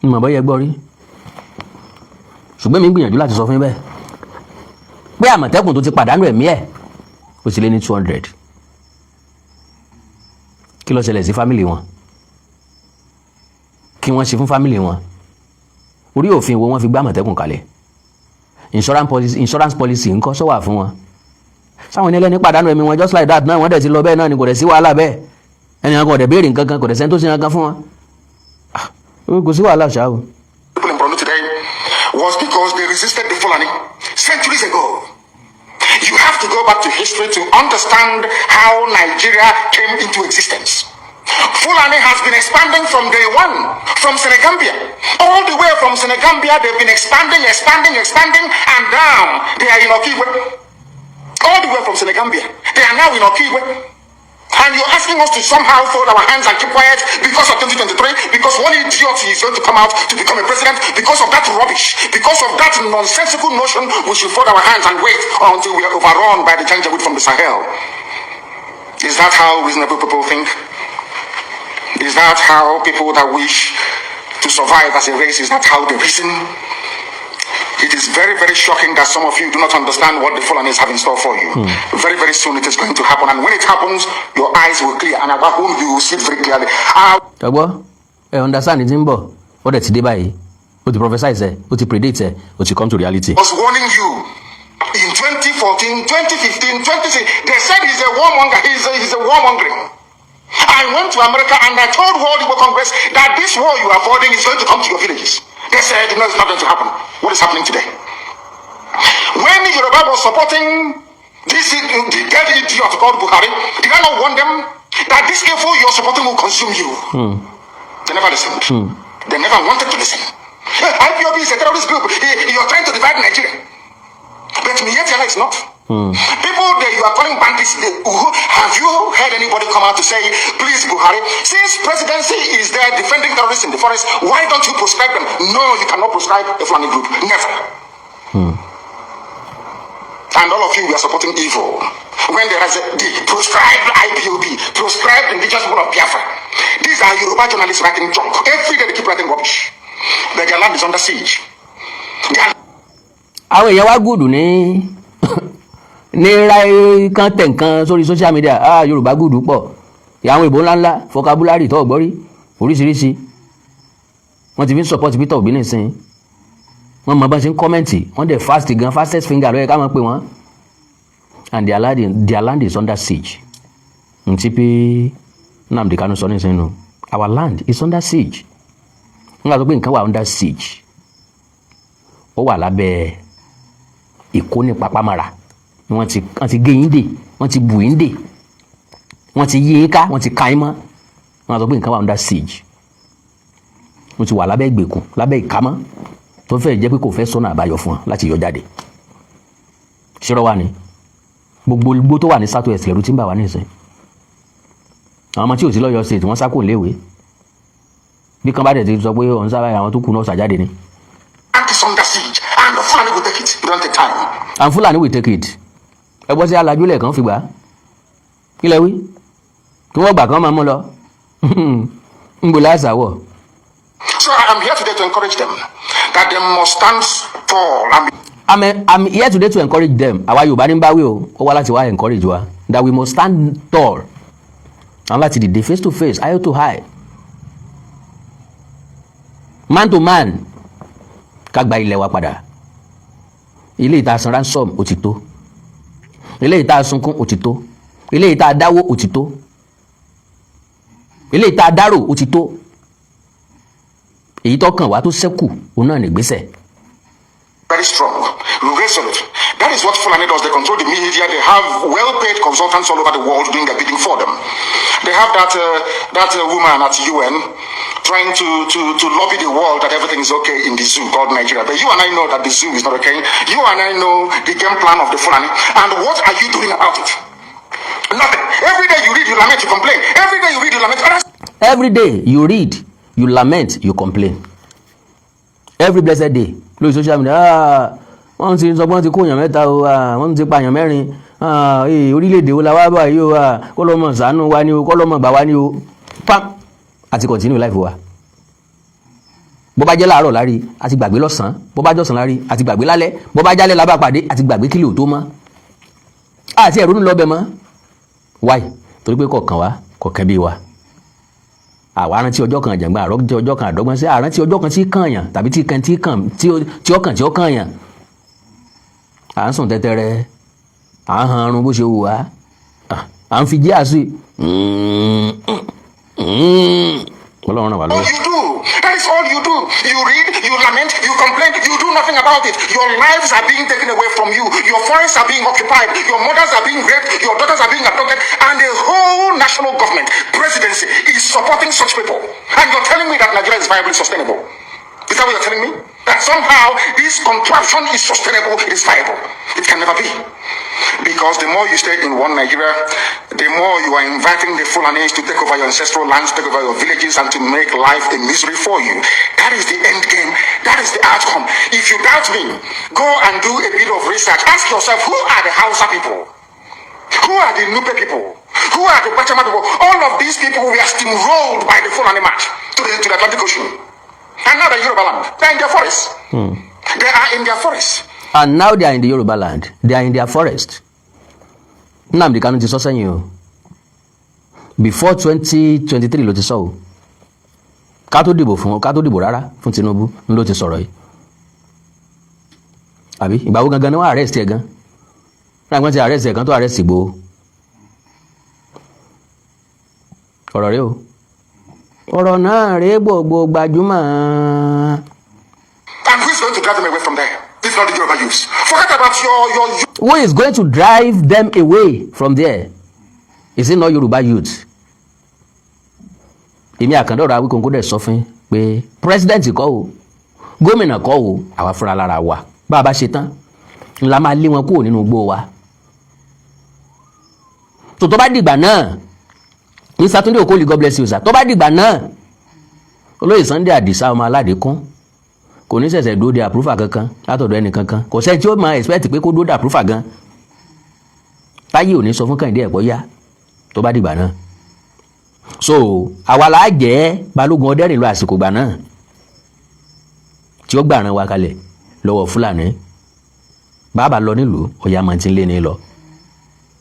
Mọ̀ bọ́yẹ gbọ́ rí, ṣùgbọ́n mi ń gbìyànjú láti sọ fún yín bẹ́ẹ̀ pé Àmọ̀tẹ́kùn tó ti pàdánù ẹ̀mí ẹ̀, ó ti lé ní 200. Kí ló ṣẹlẹ̀ sí family wọn? Kí wọ́n ṣe fún family wọn? Orí òfin wo wọ́n fi gbá Àmọ̀tẹ́kùn kalẹ̀? Insurance policy, insurance policy ńkọ́, sọ wà fún wọn? Sáwọn ní ẹlẹ́ni pàdánù ẹ̀mí wọn just like that náà, wọ́n dẹ̀ ti lọ bẹ́ẹ̀ náà ni, kò dẹ̀ sí wàhálà bẹ́ẹ̀. Ẹnìkan kò dẹ̀ béèrè nǹkan kan, kò dẹ̀ sẹ́ni tó ṣe nǹkan kan fún wọn. Kò sí wàhálà ṣáà o. People in Borno today was because they resisted the Fulani centuries ago. You have to go back to history to understand how Nigeria came into existence. Fulani has been expanding from day one, from Senegambia. All the way from Senegambia, they've been expanding, expanding, expanding, and now they are in Okigwe. All the way from Senegambia. They are now in Okigwe. And you're asking us to somehow fold our hands and keep quiet because of 2023, because one idiot is going to come out to become a president, because of that rubbish, because of that nonsensical notion, we should fold our hands and wait until we are overrun by the Janjaweed from the Sahel. Is that how reasonable people think? Is that how people that wish to survive as a race, is that how they reason? It is very, very shocking that some of you do not understand what the Fulanis have in store for you. Very, very soon it is going to happen. And when it happens, your eyes will clear and about whom you will see it very clearly. Ẹ gbọ́, ẹ understand ti ń bọ̀. Ó dẹ̀ ti dé báyìí. Ó ti prophesy ẹ, ó ti predict ẹ, ó ti come to reality. I was warning you in 2014, 2015, 2016. They said he's a warmonger. He's a warmongering. I went to America and I told World Igbo Congress that this war you are avoiding is going to come to your villages. They said, "No, it's not going to happen." What is happening today? When Yoruba was supporting this the dead idiot called Buhari, did I not warn them that this evil you're supporting will consume you? They never listened. They never wanted to listen. "IPOB is a terrorist group. You're trying to divide Nigeria." But Miyetti Allah is not. People that you are calling bandits, have you heard anybody come out to say, "Please, Buhari, since presidency is there defending terrorists in the forest, why don't you proscribe them?" No, you cannot proscribe a Fulani group. Never. And all of you, we are supporting evil. When there is the proscribed IPOB, proscribed Indigenous People of Biafra. These are Yoruba journalists writing junk. Every day they keep writing rubbish. But their land is under siege. Their Àwọn èèyàn wá good ní ráyé kan tẹ̀ nǹkan sórí social media. Ah, Yorùbá good pọ̀. Àwọn ìbò ńláńlá, vocabulary tó gbọ́ rí oríṣiríṣi, wọ́n ti fi ń support Peter Obi nísìnyí. Wọ́n mọ bá ṣe ń comment, wọ́n dẹ̀ fast gan, fastest finger ló yẹ ká máa pè wọ́n. And their land is under siege. Ntí pé Nnamdi Kanu sọ nísìnyí nù, our land is under siege. Wọ́n gbà sọ pé nǹkan wà under siege, ó wà lábẹ́ ìkónípapámọ́ra. Wọ́n ti gé yín dè, wọ́n ti bù yín dè, wọ́n ti yí yín ká, wọ́n ti ka yín mọ́. Wọ́n sọ pé nǹkan wà under siege, wọ́n ti wà lábẹ́ ìgbèkùn, lábẹ́ ìkámọ́, tó fẹ́ jẹ́ pé kò fẹ́ sọ́nà àbáyọ fún wọn láti yọ jáde. Ṣírọ́ wà ní gbogbo igbó tó wà ní South West, lẹ́rú tí ń bà wá nísìn. Àwọn ọmọ tí ò sí lọ́yọ̀ State, wọ́n sá kò léèwé. Bí kan bá dẹ̀ ti sọ pé òun sábà, àwọn tó kù náà sàjáde ni. Land is under siege. And the Fulani will take it. You don't take time. And Fulani will take it. Ẹ gbọ́ sí alájú lẹ́ẹ̀kan fi gbà á. Kí lẹ wí? Kí wọ́n gbà kán máa mú lọ ń bò láìsà wọ̀. So I am here today to encourage them that they must stand tall and be I'm here today to encourage them. Àwa Yorùbá ní báwí o, ó wá láti wá encourage wa that we must stand tall and láti dìde face to face, eye to eye, man to man, ká gba ilẹ̀ wa padà. Ilé ìta san ransom ó ti tó, ilé ìta sunkún ó ti tó, ilé ìta dáwó ó ti tó, ilé ìta dárò ó ti tó. Èyí tó kàn wá tó ṣẹ́kù òun náà nígbésẹ̀. Very strong, resolute. That is what Fulani does. They control the media. They have well-paid consultants all over the world doing their bidding for them. They have that woman at UN trying to lobby the world that everything is okay in the zoo called Nigeria. But you and I know that the zoo is not okay. You and I know the game plan of the Fulani. And what are you doing about it? Nothing. Every day you read, you lament, you complain. Every day you read, you lament. And Every day you read, you lament, you complain. Every blessed day lórí social media, ah, wọ́n ti sọ pé wọ́n ti kó èèyàn mẹ́ta o, ah, wọ́n ti pa èèyàn mẹ́rin, ah, orílẹ̀-èdè wo la wá báyìí o, ah, kọ́ lọ́mọ ṣàánú wa ni o, kọ́ lọ́mọ gbà wá ni o. Pam, àti continue life wa. Bó bá jẹ́ láàárọ̀ lárí, àti gbàgbé lọ́sàn-án. Bó bá jọ̀sán lárí, àti gbàgbé lálẹ́. Bó bá jálẹ̀ lábá pàdé, àti gbàgbé kílò tó mọ́, àti ẹ̀rú ń lọ bẹ̀ mọ́. Why? Torí pé kọ̀ọ̀kan wa kọ̀ọ̀kan bí wa, àwa rántí ọjọ́ kan àjàngbá, àrọ́jẹ́ ọjọ́ kan àdọ́gbọ́n sí, àrántí ọjọ́ kan tí kàn yàn tàbí tí kan tí kàn tí ó kàn tí ó kàn yàn. À ń sùn tẹ́tẹ́rẹ́, à ń han arun bó ṣe wù wá, à ń fi jí àṣì. Ọlọ́run ràn wá All lọ́wọ́. you do. That is all you do. You read, you lament, you complain, you do nothing about it. Your lives are being taken away from you. Your forests are being occupied. Your mothers are being raped. Your daughters are being abducted. And the whole national government, presidency, is supporting such people. And you're telling me that Nigeria is viably sustainable. Is that what you're telling me? That somehow this contraption is sustainable, it is viable. It can never be. Because the more you stay in one Nigeria, the more you are inviting the Fulanis to take over your ancestral lands, take over your villages, and to make life a misery for you. That is the end game. That is the outcome. If you doubt me, go and do a bit of research. Ask yourself, who are the Hausa people? Who are the Nupe people? Who are the Bachama people? All of these people were steamrolled by the Fulani march to the Atlantic Ocean. And now they're Yoruba land. They're in their forests. They are in their forests. And now they are in the Yoruba land, they are in their forest. Nnamdi Kanu ti sọ sẹ́yìn o, before 2023 ló ti sọ o, ká tó dìbò fún, ká tó dìbò rárá fún Tinubu ló ti sọ̀rọ̀ yìí. Àbí ìgbà wo gangan ni wọ́n arrest ẹ̀ gan? Láì wọ́n ti arrest ẹ̀ kan tó arrest Ìgbòho. Ọ̀rọ̀ rẹ o, ọ̀rọ̀ náà rèé, gbogbo gbajúmọ̀. And who is going to drive them away from there? If not the Yoruba youths. Forget about your Who is going to drive them away from there? Is it not Yoruba youth? Èmi Àkàndọ̀rọ̀ Awíkonko dẹ̀ sọ fún pé president kọ́ o, gómìnà kọ́ o, àwa fúnra lára wa, bá a bá ṣe tán ńlá máa lé wọn kúrò nínú igbó wa. Tó bá dìgbà náà ní Saturday Okoli, God bless you sir, tó bá dìgbà náà, olóyè Sunday Adisa ọmọ aládékún kò ní ṣẹ̀ṣẹ̀ dúró de approval kankan látọ̀dọ̀ ẹnì kankan. Kò sẹ́ni tí ó máa expect pé kó dúró de approval gan. Táyé ò ní sọ fún Kẹ́hìndé ẹ̀kọ́ yá tó bá dìgbà náà. So àwa la jẹ́ balógun ọdẹ́rìn lọ àsìkò gbà náà tí ó gbàràn wa kalẹ̀ lọ́wọ́ Fúlàní. Bàbá lọ nílùú ọ̀yà máa ti ń lé ní lọ,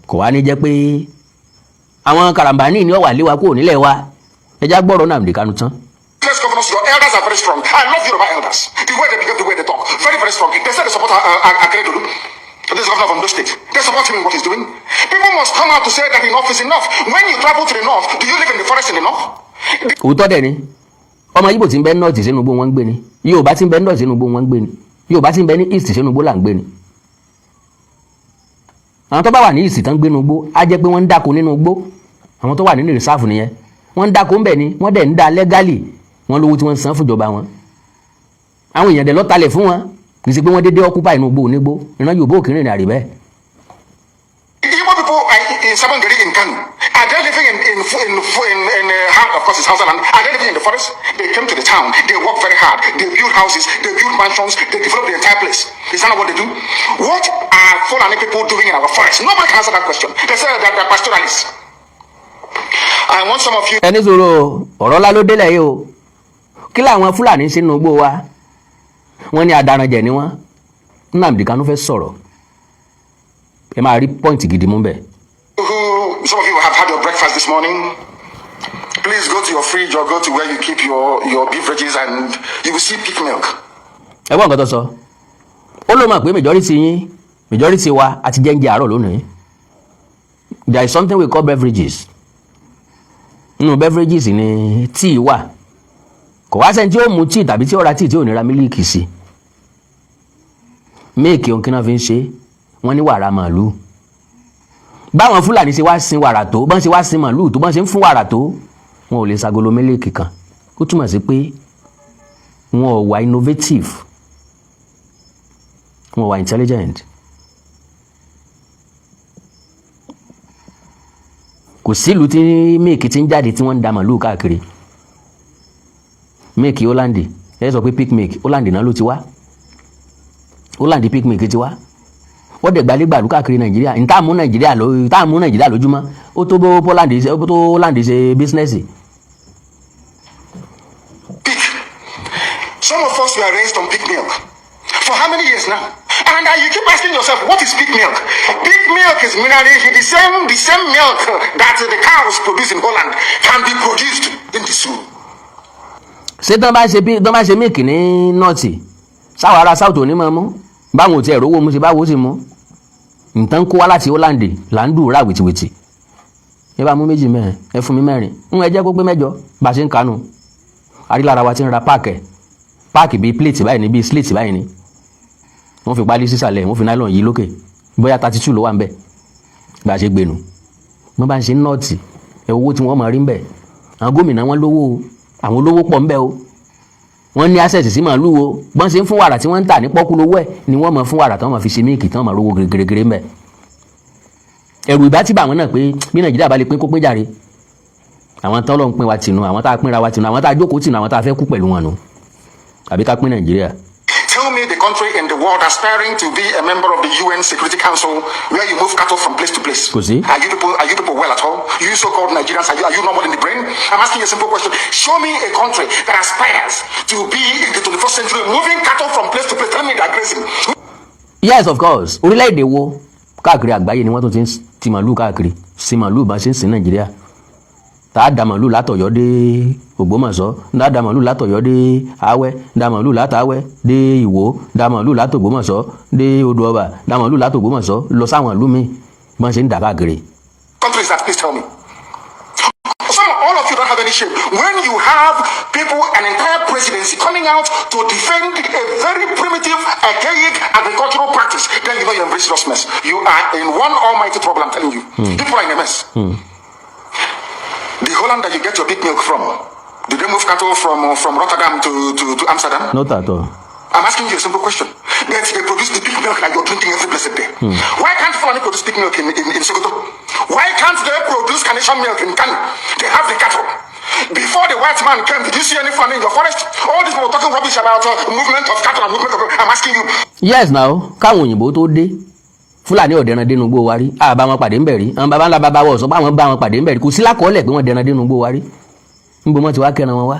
kò wá ní jẹ́ pé àwọn karambani ni ó wà lé wa kúrò nílẹ̀ wa. Ẹja gbọ́rọ̀ Nnamdi Kanu tán. Yes, governors, your elders are very strong. I love Yoruba elders. The way they behave, the way they talk. Very, very strong. They say they support Akeredolu. This governor of Ondo State. They support him in what he's doing. People must come out to say that enough is enough. When you travel to the north, do you live in the forest in the north? Òótọ́ dẹ̀ ni, ọmọ Ìgbò tí ń bẹ north, sínú igbó wọn ń gbé ni. Yorùbá tí ń bẹ north, sínú igbó wọn ń gbé ni. Yorùbá tí ń bẹ ní east, sínú igbó là ń gbé ni. Àwọn tó bá wà ní east tán gbé nínú igbó, á jẹ́ pé wọ́n ń dáko nínú igbó. Àwọn tó wà nínú reserve nìyẹn, wọ́n ń dáko ńbẹ̀ ni, wọ́n dẹ̀ ń dá legally. Wọ́n lówó tí wọ́n ń san fúnjọba wọn. Àwọn èèyàn dẹ̀ lọ́talẹ̀ fún wọn, kì í ṣe pé wọ́n dédé occupy inú igbó onígbó. Ìran Yorùbá òkè rìnrìn àrè bẹ́ẹ̀. Igbo people are in Sabongari in Kano. Are they living in, of course, it's Hausa land. Are they living in the forest? They came to the town. They work very hard. They build houses. They build mansions. They develop the entire place. Is that not what they do? What are Fulani people doing in our forest? Nobody can answer that question. They say that they're pastoralists. I want some of you Ẹni sọ̀rọ̀, ọ̀rọ̀ ńlá ló délẹ̀ yìí o. Kí làwọn Fúlàní sínú igbó wa? Wọ́n ní adaranjẹ̀ ni wọ́n. Nnamdi Kanu fẹ́ sọ̀rọ̀, ẹ máa rí point gidi mú bẹ́ẹ̀. Who, some of you have had your breakfast this morning. Please go to your fridge or go to where you keep your beverages and you will see Peak milk. Ẹ gbọ́ nǹkan tó sọ. Ó ló mọ̀ pé majority yín, majority wa àti jẹ́ǹjẹ́ àárọ̀ lónìí. There is something we call beverages. Nínú beverages ni tíì wà. Kò wá sẹ́ni tí ó mu tíì tàbí tí ó ra tíì tí ò ní ra mílíìkì sí. Mílíìkì ohun kí náà fi ń ṣe? Wọ́n ní wàrà màálù. Báwọn Fúlàní ṣe wá sin wàrà tó, bọ́n ṣe wá sin màálù tó, bọ́n ṣe ń fún wàrà tó, wọn ò lè ṣagolo mílíìkì kan. Ó túmọ̀ sí pé wọn ò wà innovative, wọn ò wà intelligent. Kò sílùú tí mílíìkì ti ń jáde tí wọ́n ń da màálù káàkiri. Mílíìkì Holland, ẹ sọ pé Peak milk, Holland náà ló ti wá. Holland Peak milk ti wá, wọ́n dẹ̀ gbalẹ̀ gbàlú káàkiri Nàìjíríà. Ní táàmú Nàìjíríà ló táàmú Nàìjíríà lójúmọ́, ó tó bó Holland ṣe, ó tó Holland ṣe business. Peak. Some of us were raised on Peak milk. For how many years now? And you keep asking yourself, what is Peak milk? Peak milk is minerally the same milk that the cows produce in Holland can be produced in the zoo. Ṣé tán bá ṣe mílìkì ní north, sáwọn ará south ò ní máa mú? Báwọn ò tiẹ̀ rówó mu ṣe, báwo sì mú nǹkan kó wá láti Holland là ń dùn rà wìtìwìtì. Ẹ bá mú méjì mẹ́rin, ẹ fún mi mẹ́rin, ń ẹ jẹ́ kó pé 8. Bá a ṣe ń kanu arílára wa ti ń ra pack ẹ̀, pack bíi plate báyìí ni, bíi slate báyìí ni. Wọ́n fi pálí sísàlẹ̀, wọ́n fi nylon yí lókè, bóyá 32 ló wà ń bẹ̀. Bá a ṣe gbénu, wọ́n bá ń ṣe north, ẹ owó tí wọ́n máa rí ń bẹ̀. Àwọn gómìnà wọn lówó o, àwọn olówó pọ̀ ń bẹ̀ o, wọ́n ní access sí màálù o. Bọ́n ṣe ń fún wàrà tí wọ́n ń tà ní pọ́kú lówó ẹ̀ ni wọ́n máa fún wàrà tí wọ́n máa fi ṣe mílìkì, tí wọ́n máa rówó gèrègèrè ń bẹ̀. Ẹ̀rù ìbá tí bà wọ́n náà pé bí Nàìjíríà bá lè pín, kó pín jàre. Àwọn tán ló ń pín wa tìǹú, àwọn tá a pínra wa tìǹú, àwọn tá a jókòó tìǹú, àwọn tá a fẹ́ kú pẹ̀lú wọn nù, àbí ká pín Nàìjíríà. Tell me the country in the world aspiring to be a member of the UN Security Council where you move cattle from place to place. Kò sí. Are you people well at all? You so-called Nigerians, are you normal in the brain? I'm asking you a simple question. Show me a country that aspires to be in the 21st century moving cattle from place to place. Tell me they're grazing. Yes, of course. Orílẹ̀-èdè wo káàkiri àgbáyé ni wọ́n tún ti ń ti màlúù káàkiri, sí màlúù bá ṣe ń sìn Nàìjíríà, tá a da màlúù látọ̀yọ́ dé Ògbómọ̀ṣọ́, tá a da màlúù látọ̀yọ́ dé Awẹ́, da màlúù látàwẹ́ dé Ìwó, da màlúù látògbómọ̀ṣọ́ dé Odò Ọba, da màlúù látògbómọ̀ṣọ́ lọ sáwọn ìlú míì, bí wọ́n ṣe ń dà káàkiri? Country is that? Please tell me. All of you don't have any shame. When you have people, an entire presidency coming out to defend a very primitive, archaic agricultural practice, then you know you're in very serious mess. You are in one almighty trouble, I'm telling you. People are in a mess. The Holland that you get your Peak milk from, did they move cattle from Rotterdam to Amsterdam? Not at all. I'm asking you a simple question. But they produce the Peak milk that you're drinking every blessed day. Why can't Fulani produce Peak milk in Sokoto? Why can't they produce Carnation milk in Kano? They have the cattle. Before the white man came, did you see any Fulani in your forest? All these people talking rubbish about movement of cattle and movement of. I'm asking you. Yes now, káwọn òyìnbó tó dé, Fúlàní ò dẹran dénú gbó wa rí. Àbá wọn pàdé ńbẹ̀ rí. Àwọn baba ńlá baba wọ̀ sọ pé àwọn bá wọn pàdé ńbẹ̀ rí. Kò sí lákọọ́lẹ̀ pé wọ́n dẹran dénú gbó wa rí. Níbo wọn ti wá kẹran wọn wá?